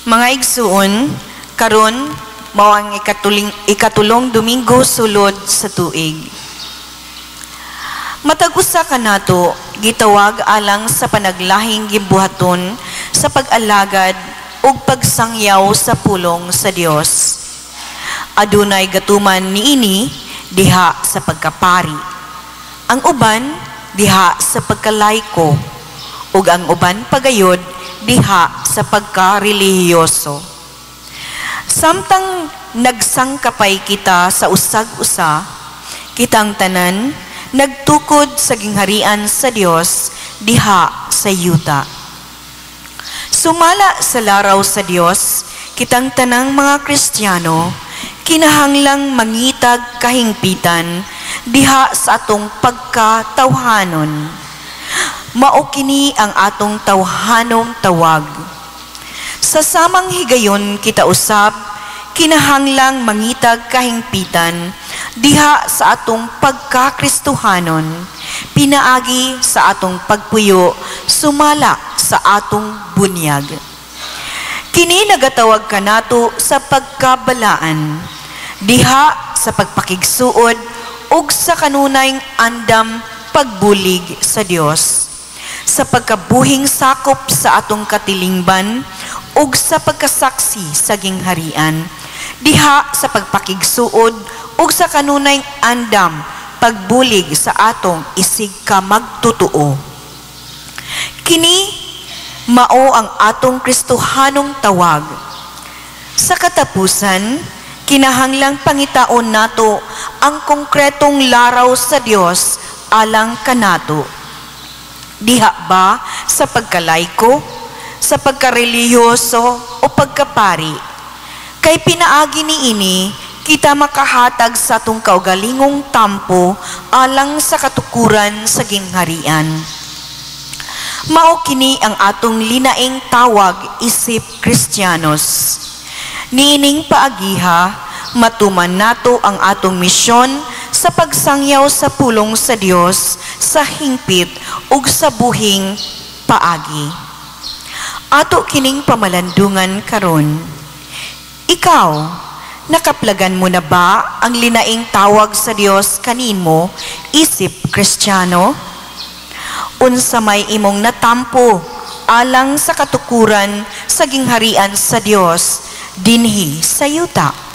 Mga igsuon, karon mao ang ikatulong Domingo sulod sa tuig. Matag usa kanato gitawag alang sa panaglahing gimbuhaton sa pag-alagad ug pagsangyaw sa pulong sa Dios. Adunay gatuman niini diha sa pagkapari. Ang uban diha sa pagkalayko ug ang uban pagayod diha sa pagkarelihiyoso. Samtang nagsangkapay kita sa usag-usa, kitang tanan nagtukod sa gingharian sa Dios diha sa yuta. Sumala sa laraw sa Dios, kitang tanang mga Kristiyano kinahanglang mangitag kahingpitan diha sa atong pagkatawhanon. Mao kini ang atong tawhanong tawag. Sa samang higayon, kita usab kinahanglang mangitag kahingpitan diha sa atong pagkakristohanon pinaagi sa atong pagpuyo sumala sa atong bunyag. Kini nagatawag kanato sa pagkabalaan diha sa pagpakigsuod ug sa kanunayng andam pagbulig sa Dios, sa pagkabuhing sakop sa atong katilingban ug sa pagkasaksi sa gingharian, diha sa pagpakigsuod ug sa kanunayng andam pagbulig sa atong isig ka magtotoo. Kini mao ang atong Kristohanong tawag. Sa katapusan, kinahanglang pangitaon nato ang konkretong laraw sa Dios alang kanato. Diha ba sa pagkalayko, sa pagkarelihiyoso o pagkapari? Kay pinaagi niini kita makahatag sa atong kaugalingong tampo alang sa katukuran sa gingharian. Mao kini ang atong linaing tawag isip Kristiyanos. Niining paagiha, matuman nato ang atong misyon sa pagsangyaw sa pulong sa Dios sa hingpit ug sa buhing paagi. Ato kining pamalandungan karon. Ikaw, nakaplagan mo na ba ang linaing tawag sa Dios kanimo isip Kristiyano? Unsa may imong natampo alang sa katukuran sa gingharian sa Dios dinhi sa yuta?